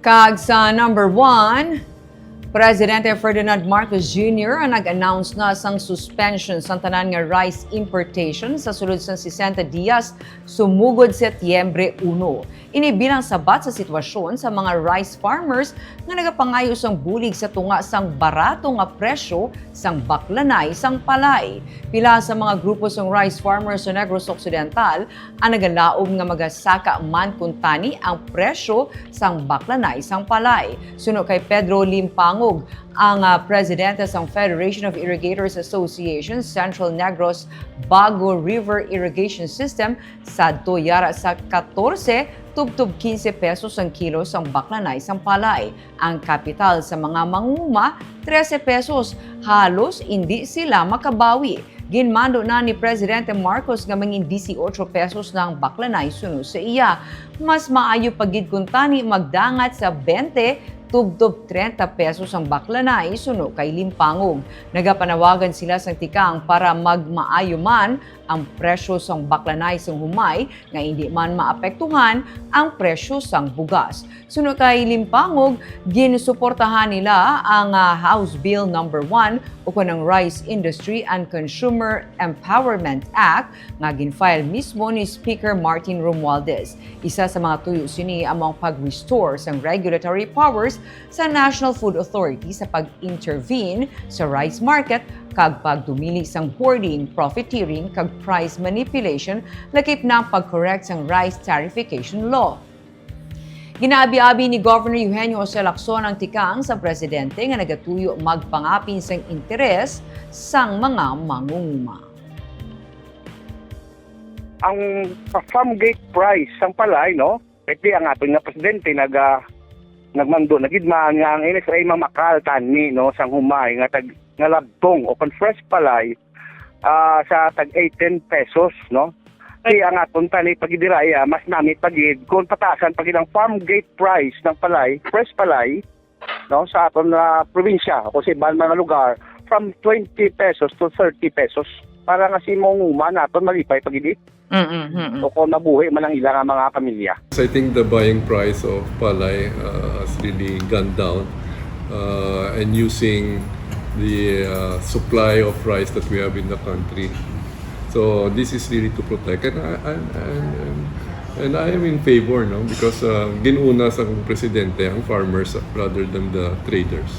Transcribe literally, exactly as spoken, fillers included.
Kag sa number one, Presidente Ferdinand Marcos Junior ang nag-announce na sang suspension sang tanan nga rice importation sa sulod sang sesenta dias sumugod Setyembre uno. Ini bilang sabat sa sitwasyon sa mga rice farmers nga nagapangayo sang bulig sa tunga sang barato nga presyo sang baklanay sang palay. Pila sa mga grupo sang rice farmers sa Negros Occidental ang nagalaom nga magasaka man kuntani ang presyo sang baklanay sang palay. Suno kay Pedro Limpangog, ang, ah, presidente sang Federation of Irrigators Association Central Negros Bago River Irrigation System, sadto yara sa katorse tubtob kinse pesos ang kilo sang baklanay sang palay. Ang kapital sa mga mangunguma, trese pesos. Halos indi sila makabawi. Ginmando na ni Presidente Marcos nga mangin dieciocho pesos na ang baklanay suno sa iya. Mas maayo pa gid kuntani magdangat sa twenty tubtob treinta pesos ang baklanay suno kay Limpangog. Nagapanawagan sila sang tikang para magmaayo man ang presyo sang baklanay sang humay nga indi man maapektuhan ang presyo sang bugas. Suno kay Limpangog, ginsuportahan nila ang, ah, House Bill Number One ukon ang Rice Industry and Consumer Empowerment Act nga gin-file mismo ni Speaker Martin Romualdez. Isa sa mga tuyo sini amo ang pag-restore sang regulatory powers sa National Food Authority sa pag-intervene sa rice market kag pagdumili sang hoarding, profiteering, kag price manipulation, lakip na ang pag-correct sang rice tarification law. Ginaabi-abi ni Governor Eugenio Jose Lacson ang tikang sa presidente nga nagatuyo magpangapin sang interes sang mga mangunguma. Ang farm gate price sang palay, no? Pwede ang aton nga presidente naga nagmando na gid man nga ang N F A mamakal tani, no, sang humay nga tag nga labtong o kon fresh palay, ah, sa tag eighteen pesos, no? Kay ang aton tani pag diray, ah, mas nami pa gid kung pataasan pa gid ang farm gate price ng palay, fresh palay, no, sa aton na probinsya o sa iban mga lugar from twenty pesos to thirty pesos para nga si mangunguma naton malipay pa gid. Mm-mm. O kung mabuhi man ang ila nga mga pamilya. I think the buying price of palay uh, has really gone down uh, and using the uh, supply of rice that we have in the country. So this is really to protect, and I, and, and, and, and I am in favor, no, because uh, ginuna sa presidente ang farmers rather than the traders.